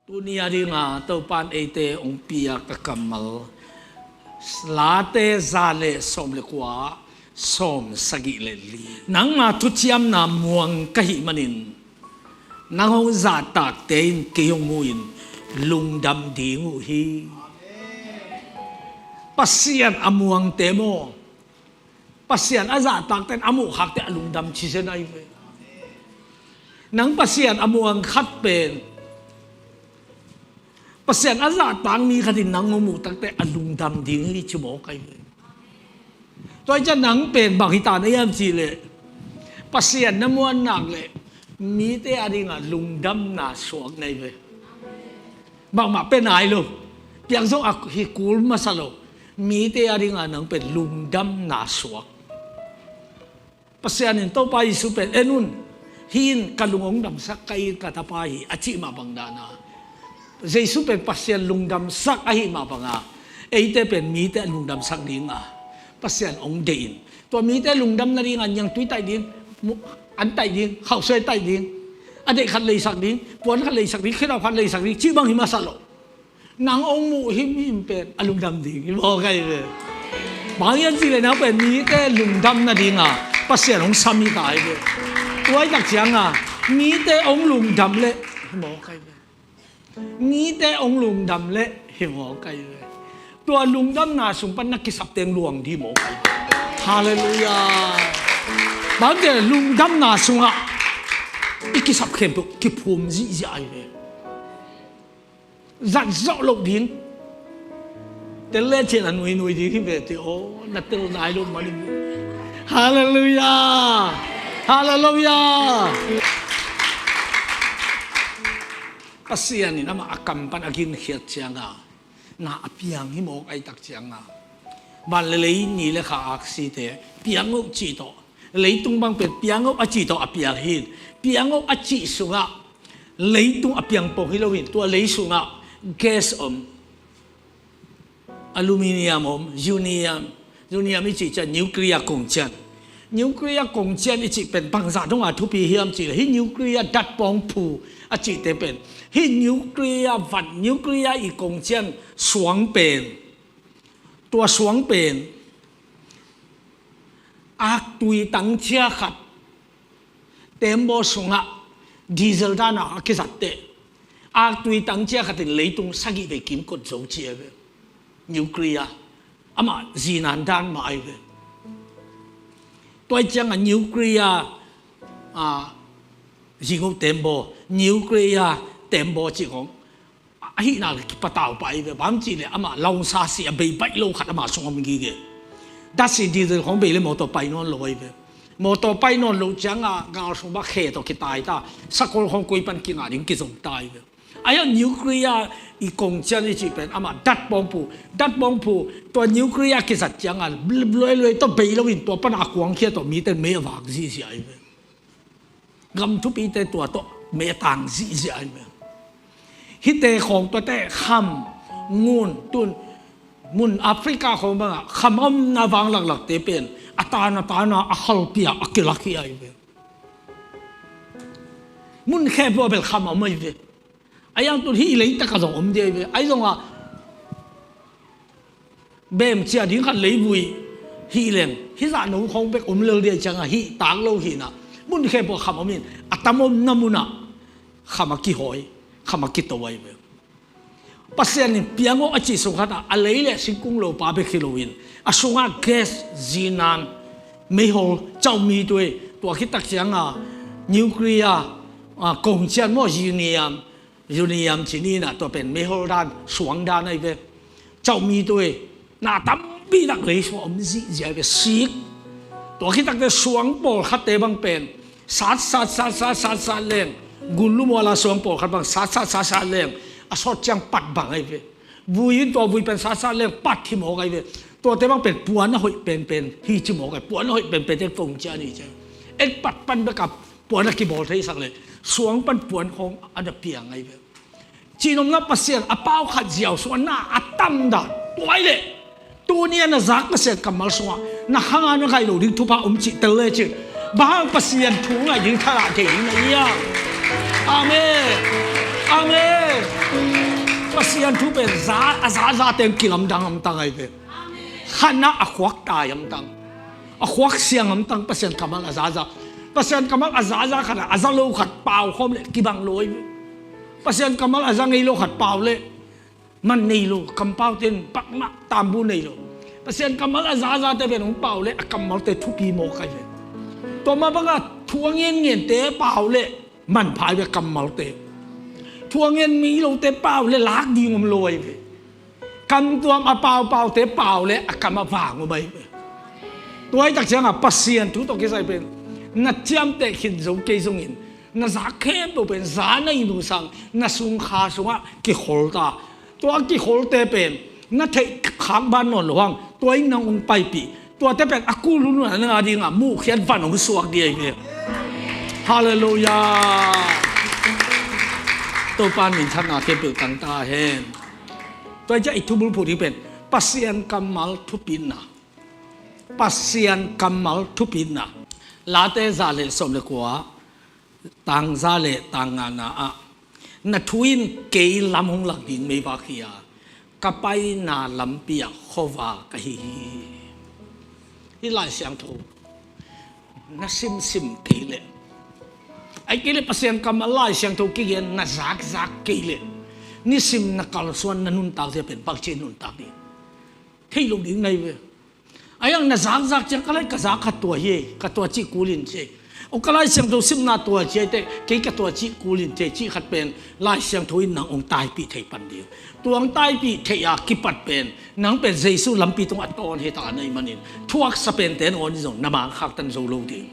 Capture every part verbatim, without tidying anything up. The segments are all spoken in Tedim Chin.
Tuni a dinga Topan eite hong piak a kammal, Late za le sawm le kua, sawm sagih le li. Nangma thuciamna muang ka hih manin, nang hong zahtakte in kei hong mu-in lungdam ding uh hi. Pasian a muangte maw, Pasian a zahtakte in a muhkhakte a lungdam cizia nai ve. Nang Pasian a muang khat pen, Pasian a zahtak mi khat in nang hong muh takte a lungdam ding hi ci mawk ai ve. Tua hi ciang nang pen bang hi ta na hiam cih leh, Pasian na muan nak leh mite a dingah lungdamna suak nai ve. Bangmah pia nai lo. Piang zong a hi kul masa lo. Mite a dingah nang pen lungdamna suak. Pasian in Topa Jesu pen, "En un, hih in ka lung hong damsak, ka it ka tapa hi," a cih mah bang dana, Jesu pen Pasian lungdamsak ahih mah banga, eite pen mite a lungdamsak dinga Pasian hong deih in, tua mite lungdam nadinga niangtui taih ding, mu-, an taih ding, khauhsuai taih ding, a deih khat leisak ding, puan khat leisak ding, khinau khat leisak ding, cih bang hi masa lo. Nang hong muh himhim pen a lungdam ding hi mawk ai ve. Bang hiam cih leh nang pen mite lungdam nadinga Pasian hong sam hi ta ai ve. Tua hi tak cianga mite hong lungdam leh hi mawk ai ve. Mite hong lungdam leh hi mawk ai ve. Tua lungdamna sung pan na kisap teng luang ding hi mawk ai ve. Halleluiah. Bang hiam cih leh lungdamna sungah i kisap khempeuh kiphum zihziah ai ve. Zat zawh loh ding. Tel le cian a nuinui ding hi ve ti aw, na tel nai loh manin. Halleluiah. Halleluiah. Pasian in amah a kam pan a ginkhiat cianga na a piang hi mawk ai tak cianga, van le lei, ni le kha, aksite piang uh cih tawh, leitung bang pen piang uh a cih tawh a piang hi. Piang uh a cih sungah leitung a piang pong hi lo hi. Tua lei sungah gas om, aluminium om, uranium, uranium i cih ciang nuclear kongcian. Nuclear kongcian i cih pen bangzah donga thupi hiam cih leh, hih nuclear datpawngphu a cihte pen, hih nuclear van, nuclear i kongcian suang pen, tua suang pen aktui tangcia khat tembaw sungah diesel dana a kizatteh, aktui tangcia khatin leitung sagih vei kimkot zo ci ai ve. Nuclear, amah zinan dan mah ai ve. Tua hi cianga nuclear, a, zingo tembaw, nuclear tembaw cih khong ahihna le kipatau pah ai ve. Bang cih leh amah launsa si a bei baih lo khat amah sung om gige. Dasi diesel khong bei le mawtaw pai nawn lo ai ve. Mawtaw pai nawn loh cianga gal sung bang khe tawh kitai ta, sakol khong koi pan kingah ding kizom ta ai ve. Ahi hang nuclear i kongcian i cih pen amah datpawngphu, datpawngphu, tua nuclear kizat cianga luailuai tawh bei loin tua pana a kuangkhia tawh mite mei a vak zihziah ai ve. Gam thupite tua tawh mei a tang zihziah ai ve. Hihte khawng tuate kham, ngun, tun, mun Africa khawng bangah kham a omna vang laklakte pen a tan a tana a khalpia a kilak hi ai ve. Mun khempeuh a bel kham a om ai ve. Ahi hang tun hih leitak a zong om ding ai ve. Ahi zongah bem cia ding khat leivui hih leng hih zah no khawng bek om lel ding ai cianga hih tak lo hihna, mun khempeuh kham om in, a tam omna munah kham a kihawi, kham a kito ai ve. Pasian in piang aw a cih sung khatah a lei le singkung lopa bek hi loin, a sungah gas, zinan, meihol, cauhmi tui, tua khit tak cianga nuclear, a, kongcian maw, uranium, uranium ci ni na, tua pen meihol dan, suang dan ai ve. Cauhmi tui, na tampi nak lei sungah om zihziah ai ve, sik. Tua khit takte suang pawlkhatte bang pen sat sat sat sat sat sat leng, gul lumuala suang pawlkhat bang sat sat sat sat leng, a sawt ciang pat bang ai ve. Vui in tua vui pen sat sat leng pat hi mawk ai ve. Tuate bang pen puan a hoih penpen hi ci mawk ai, puan a hoih penpente kongcian hi ci. En pat pan bek a puan a kibawl theisak leh suang pan puan khawng a na piang ai ve. Cihnopna Pasian a pau khat ziau sungah na a tam dan. Tua ai leh tuni a na zak Pasian kammal sungah na khanga na ngaih loh ding thupha om cih tel le cin. Bang hang Pasian thu ngaih ding thadah thei ding na hiam? Amen. Amen. Pasian thu pen za, a zaza teng kilamdang hamtang ahi ve. Khatna a khuak tai hamtang, a khuak siang hamtang, Pasian kammal a zaza. Pasian kammal a zaza khat a, a za lo khat pau khawm le kibang lo ahi ve. Pasian kammal a za ngei lo khat pau le man nei lo, kampau ten pakmah tambu nei lo. Pasian kammal a zaza te pen hong pau le a kammalte thupi mawk ahi ve. Tua mah bangah thu a ngen ngente pau le manpha ahi ve kammalte. Thu a ngen mi lote pau le lak ding om lo ahi ve. Kamtuam a paupaute pau le a kam a vang om ahi ve. Tua ahi tak ciangah Pasian thu tawh kisai pen na ciamteh khin zo kei zongin na zak khempeuh pen za na ih nungsang na sungkha sungah kikhol ta. Tua a kikholte pen na theih khak ban nawn lo hang tua in nang hong paipih. Tuate pen a kul hun hun a na nga dingah muhkhiat van hong suak ding ahi ve. Halleluiah. Topa minthanna khempeuh tang ta hen. Tua ahi ciah i thubulphuh ding pen Pasian kammal thupitna. Pasian kammal thupitna. Late za le sawm le kua, tang za le tang ngana ah, na thu in kei lam hong lak ding meivak hi a, ka paina lampi ah khuavak ka hi hi. Hih Lai Siangtho na simsim kei leh, ahih kei leh Pasian kammal Lai Siangtho kigen na zakzak kei leh, nisim na kalsuan na nuntak zia pen bangci nuntak ding? Thei lo ding na hi ve. Ahi hang na zakzak ciang ka lai ka zak kha tua hi, ka tua cih kul in ci. O ka Lai Siangtho simna tua ci ahih teh kei ka tua cih kul in ci, cih khat pen Lai Siangtho in nang hong taipih thei pan ding. Tua hong taipih theih a kipat pen nang pen Jesu lampi tungah tawn hi ta na hih manin thuaksa pente nangawn in zong na mang khaktan zo lo ding.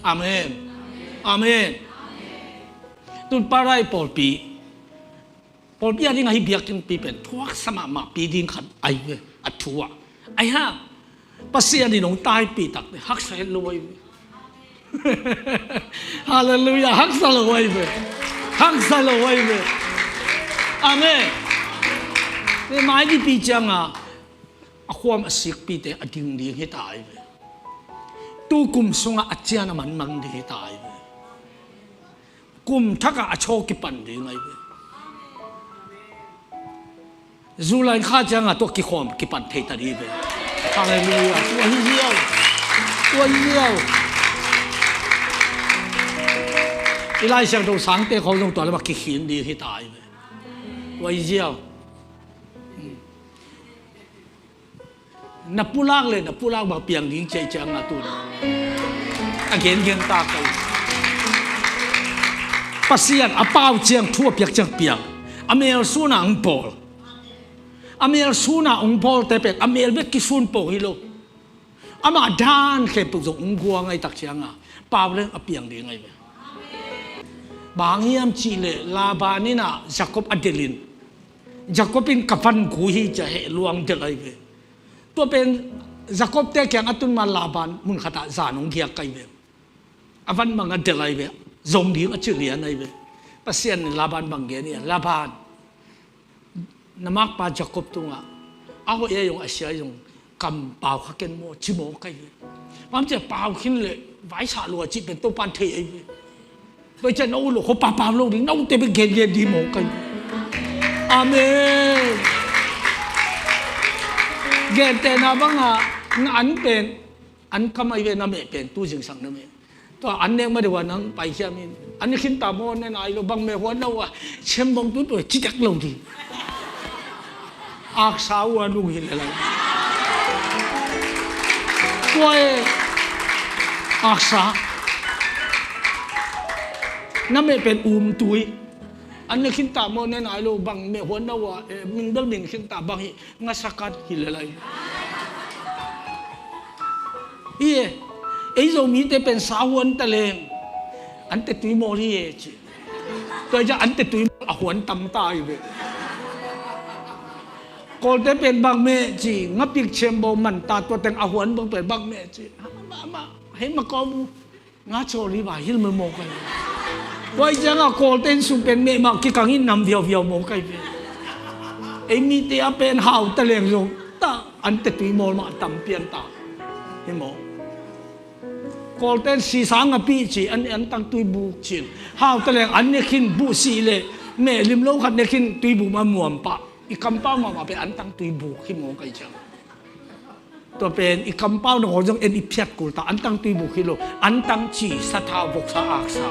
Amen. Amen. Tun parai pawlpi Pawlpi a dingah hih biakinnpi pen thuaksa mahmahpi ding khat ahi ve, a thu ah. Ahi hang Pasian in hong taipih takte haksa het lo ahi ve. Halleluiah, haksa lo ahi ve. Haksa lo ahi ve. Amen. Te mai dihpi cianga a khuam a sikpite a ding ding hi ta ahi ve. Tu kum sungah a cian a manmang ding hi ta ahi ve. Kum thakah a chaw kipan ding ahi ve. July kha ciangah tua kikhawm kipan thei ta ding ve. Halleluiah. Tua hi ziau. Tua hi ziau. I Lai Siangtho sangte khawng zong tua lamah kikhin ding hi ta ahi ve. Tua hi ziau. Na pulak le na pulak bang piang ding ciai ciang a tun a gengen ta kai. Pasian a pau ciang thu a piak ciang piang. A mel suna ang pawl. A mel suna ang pawl te pek a mel bek kisun pawl hi lo. Amah dan khempeuh zong ang guang ai tak ciang a pau leng a piang ding ai ve. Bang hiam cih le Laban in a Jacob a delin Jacob in ka van gu hi cia heh luang delh ahi ve. Tua pen Jacob te kiang a tun ma Laban mun khatah zan hong giak ahi ve. A van bang a delh ahi ve. Zom ding a ci lian ahi ve. Pasian in Laban bang gen hi a, Laban, na makpa Jacob tungah a hoih ahi zong a sia ahi zong kam pau kha ken maw ci maw kai ve. Bang cia pau khin le vaisah lua cih pen Topan thei ahi ve. Tua cia na u lo kho papau lo ding na u te be gen gen di maw kai ve. Amen. Gentehna banga na an pen an kam ahi ve, na meh pen tu zingsang na meh. Tua an nek ma deuh a nang paikhiam in an khin ta maw, nen ai lo bang meh huan na uh a sem bong tu tua ci tek lo ding. Aksa uh a nung hi le lai. Tua e aksa na meh pen um tui. An na khin ta maw, nen ai lo bang meh huan na uh a, eh, min bel min khin ta bang hi. Ngasakat hi le lai. Hi e, ei Zomite pen sa huan ta leng an te tui mawl hi e ci. Tua cia an te tui mawl a huan tam ta hi ve. Kawlte pen bak meh ci, ngapik chem bo man ta, tua teng a huan bang pen bak meh ci. Ama, ama, hei ma kawm uh. Nga chaw li ba hil mel mawk ai. Tua i ciangah Kawlte in sung pen mehmah kikang in nam viauviau mawk ai ve. Ei mite a pen hau ta leng zong ta an te tui mawl mah tam pian ta. Hi maw? Kawlte in sisang a pih ci an, an tang tui buk cin hau ta leng an ne khin buh sih le Meh lim lo khat ne khin tuibuk mah muam pah. I kampau mahmah pen antang tuibuk hi maw kai ciang. Tua pen i kampau nangawn zong en i phiat kul ta, antang tuibuk hi lo, antang ci, sathau, voksa, aksa.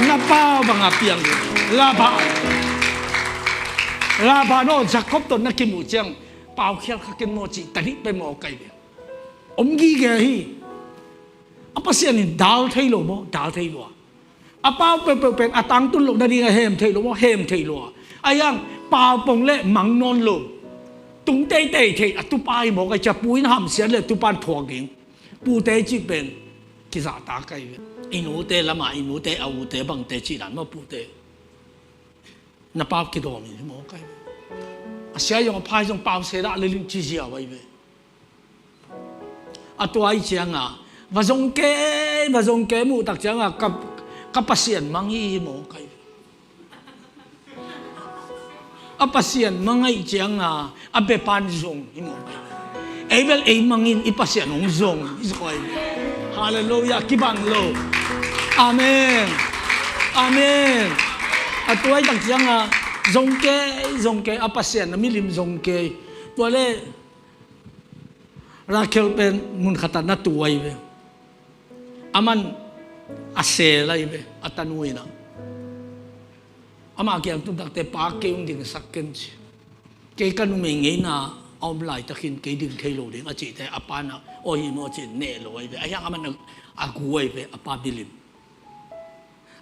Na pau banga piang ding. Laban. Laban aw, Jacob tawh na kimuh ciang paukhial kha ken maw ci, tadih pen maw kai ve. Om gige hi. A Pasian in dal thei lo maw, dal thei lo a. A pau peuhpeuh pen a tangtun loh nading a hem thei lo maw, hem thei lo a. A hiang pau pong le mang nawn lo. Tung teitei thei a tupa hi maw kai cia, pu in hamsiat le tupan phuak ding. Pute cih pen kizahta kai ve. I nute lama, i nute a ute bangte cih dan maw pute. Na pau kidawm in hi maw kai ve. A sia zong a phai zong pau se dah le ling ci zia vai ve. A tua i cianga va zong kei, va zong kei muh tak cianga ka, ka Pasian mang hi hi maw kai. A Pasian mang aih cianga a bepan zong hi maw kai. Ei bel ei mangin i Pasian hong zong hi zong kai. Halleluiah, kibang lo. Amen. Amen. A tua i tak cianga zong kei, zong kei, a Pasian na milim zong kei. Tua le Rakhel pen mun khatah na tu ahi ve. Aman a sel ahi ve, a tanu inah. Amah kiang tun takte pa kei hong dingsak ken ci. Kei ka numei ngeina a om laitakin kei ding thei lo ding a cihte a pa na aw hi maw ci neh lo ahi ve. A hiang aman a gu ahi ve, a pa bilim.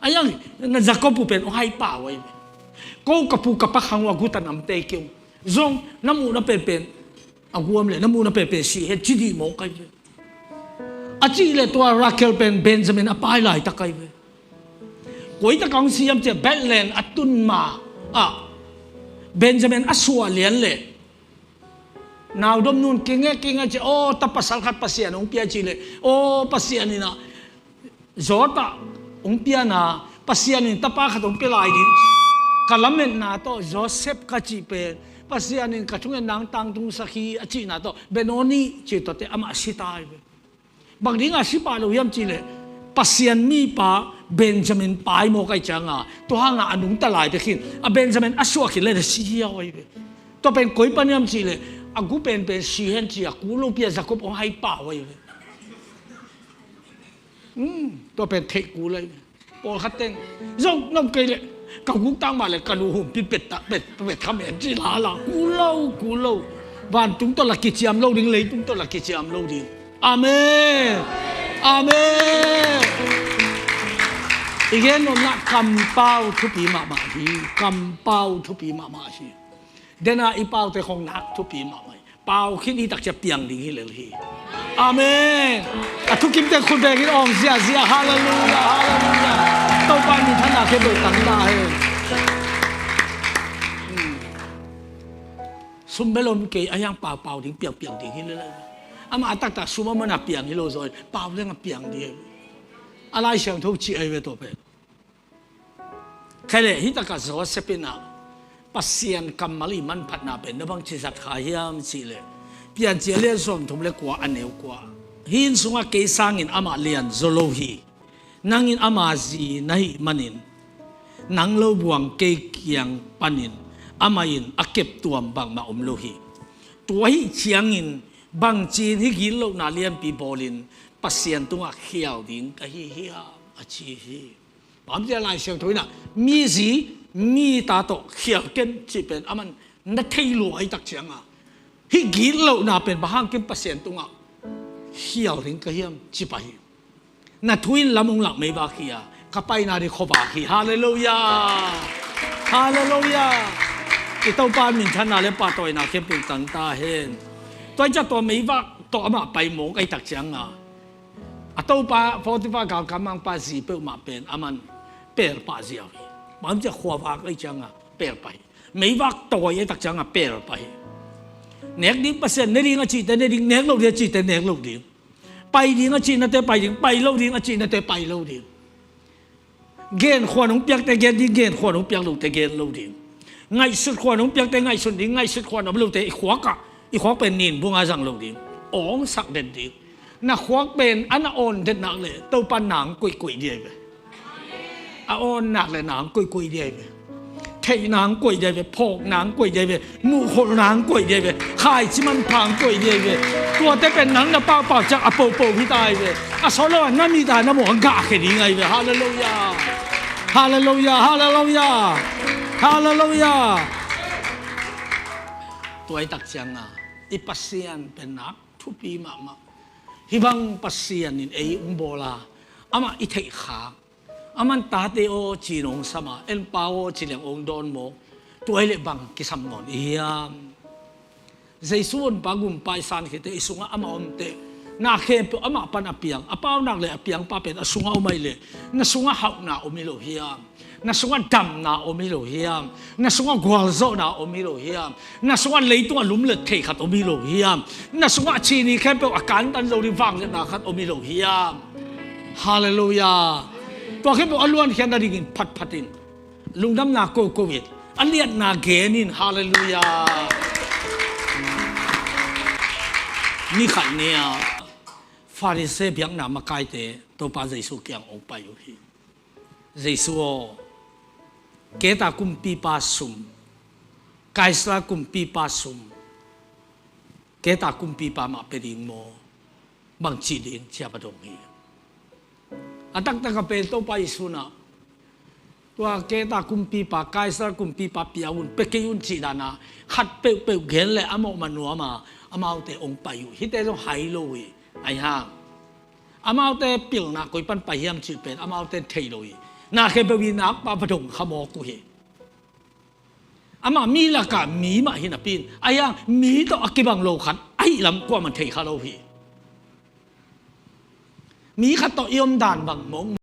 A hiang na Jacob uh pen hong hai pau ahi ve. Ko ka pu ka pa khang uh a gu ta namte kei uh. Zong na muhna penpen a guam le na muhna penpen si he ci dih mawk ahi ve. A cih le tua Rakhel pen Benjamin a pai laitak ahi ve. Koi tak a hong si hiam cia Bethlehem a tun ma ah Benjamin a suah lian le naudom nun kinge kinge cia aw ta pasal khat Pasian hong pia cih le aw Pasian inah Joseph hong piana Pasian in tapa khat hong pia lai ding. Ka lametna tawh Joseph ka cih pen Pasian in ka thungetna hong tangtungsak hi a cihna tawh Benoni cih tawhte amah a si ta hi ve. Bang dinga si pah lo hiam cih leh Pasian mipa Benjamin pai mawk ahi cianga tua hanga a nungta lai bek hin a Benjamin a suah khin le na si hiau ahi ve. Tua pen koi pan hiam cih leh a gu penpen si hen ci a kul lopi a Jacob hong hai pau ahi ve. Tua pen theih kul ahi. Pawlkhat teng zong nop kei leh ka guk tang mah leh ka nu humpi pet ta pet pet kha men ci lala kul lo kul lo. Vantung tawh la kiciam lo ding, leitung tawh la kiciam lo ding. Amen. Amen. I gen nopna kampau thupi mahmah hi. Kampau thupi mahmah hi. Dena i paute khong nak thupi mahmah hi. Pau khin i takcia piang ding hi lel hi. Amen. A thukimte khut bengin awng ziazia. Halleluiah, halleluiah. Topa minthanna khe bel tang ta hen. Sum bel om kei a hiang pau pau ding piang piang ding hi lel. Amah a taktak sum a mana piang hi lo zaw pau leng a piang ding. A Lai Siangtho ci ahi ve tawh pen. Khaile hih takah Joseph inah Pasian kammal i manphatna pen na bangci zat kha hiam cihleh Piancil a lian sawmthum le kua a neu kua. Hih inn sungah kei sangin amah lian zaw lo hi. Nangin ama zi na hih manin nang lo buang kei kiang panin amah in a keptuam bangmah om lo hi. Tua hih ciangin bangcin hih gitlohna lianpi bawlin Pasian tungah khial ding ka hi hiam a ci hi. Bang hang hiam cih leh Lai Siangtho inah mi zi mi ta tawh khial ken cih pen aman na thei lua ahi tak cianga hih gitlohna pen bang hang ken Pasian tungah khial ding ka hiam ci pah hi. Na thu in lam hong lak meivak hi a ka paina ding khuavak hi. Halleluiah. Halleluiah. I Topa minthanna le pahtawina khempeuh tang ta hen. Tua hi ciah tua meivak tawh amah pai mawk ahi tak cianga a topa Potifar galkap mangpa zi peuhmah pen aman pelpah ziau hi. Bang hang hiam cih leh khuavak ahi cianga pelpah hi. Meivak tawi ahi tak cianga pelpah hi. Nek ding Pasian ne ding a cihte ne ding, nek lo ding a cihte nek lo ding. Pai ding a cihnate pai ding, pai lo ding a cihnate pai lo ding. Gen khuan hong piakte gen ding, gen khuan hong piak lote gen lo ding. Ngaihsut khuan hong piakte ngaihsun ding, ngaihsut khuan om lote i khuakah, i khuak pen nin bunga zang lo ding. Awngsak den ding. Na khuak pen a na awn den nak le Topa nang koihkoih ding ahi ve. A awnnak le nang koikoi dia hi ve. Theih nang koih dia hi ve, phawk nang koih dia hi ve, muhkholh nang koih dia hi ve, khaici manpha nang koih dia hi ve. Tuate pen nang na paupau ciang a popo hi ta hi ve. A sawt lo a na mit a na muang gah khia ding ahi ve. Halleluiah. Halleluiah. Halleluiah. Halleluiah. Tua i tak ciang a i Pasian pen nak thupi mahmah. Hih bang Pasian in ei hong bawl a, amah i theih khak, aman tate aw ci-in hong sam a, en pa aw ci leng hong dawn mawk. Tua hi leh bang kisam nawn i hiam? Jesu honpa gumpa i san khit teh i sungah amah om teh, na khempeuh amah pan a piang, a paunak le a piangpa pen a sungah om ahih leh na sungah hauhna om hi lo hiam? Na sungah damna om hi lo hiam? Na sungah gualzawhna om hi lo hiam? Na sungah leitungah lumlet thei khat om hi lo hiam? Na sungah cini khempeuh a kantan zo ding vangliatna khat om hi lo hiam? Halleluiah. Tua khempeuh a luankhiat nadingin phatphat in, lungdamna koko in, a liatna gen in. Halleluiah. Ni khat ni-a Farisee biakna makaite Topa Jesu kiang hong pai uh hi. Jesu aw, Keta kumpipa sum, Kaisar kumpipa sum, Keta kumpipa mah pia ding maw? Bang ci ding, ci-a va dong hi. A taktak a pen Topa Jesu in ah, tua Keta kumpipa, Kaisar kumpipa pia un, pia kei un cih dan a khat peuhpeuh gen leh a mawh man nuam a, amaute hong pai uh. Hihte zong hai lo hi. Ahi hang, amaute pilna koi pan pai hiam cih pen amaute thei lo hi. Na khempeuh i nakpa va dong kha mawk uh hi. Amah mi lakah mi mah hi napi in, ahi hang mi tawh a kibang lo khat ahih lam kuamah thei kha lo hi. Mi khat tawh i omdan bang mawk